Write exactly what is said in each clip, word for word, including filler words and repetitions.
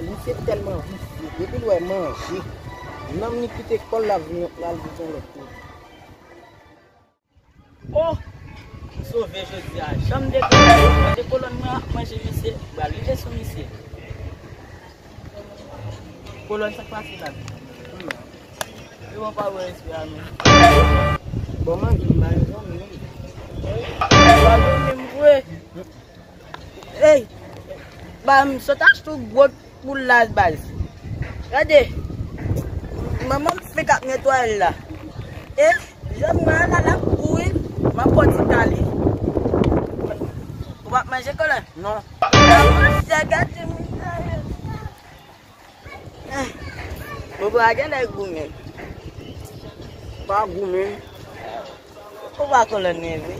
Misye tèlman visye, depi l wè manje, nanm li kite kò l, l ap vin, l al vin yon lòt kote. Oh! M sove jodi a. Jan m deklare, mwen de kolòn mwen ap manje misye, m pral rive sou misye. Kolòn, sa k pase la? Yo pa wè respè a menm. Bon, manje m ba yo zanmi. Ba yo menm vre. Ey, ba m sot achte yon gwo poul la baz. Gade, manman m fenk ap netwaye l la. E, jèn mwen an la, l ap kouri, m ap pran ti ta li. Ou p ap manje kolòn? Non. Monchè, gade moun sa yo. Bobo a genlè goumen. Pa goumen. Ou pa kolòn neve.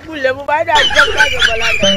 Boule pou pa da jòk pa de bò ladan.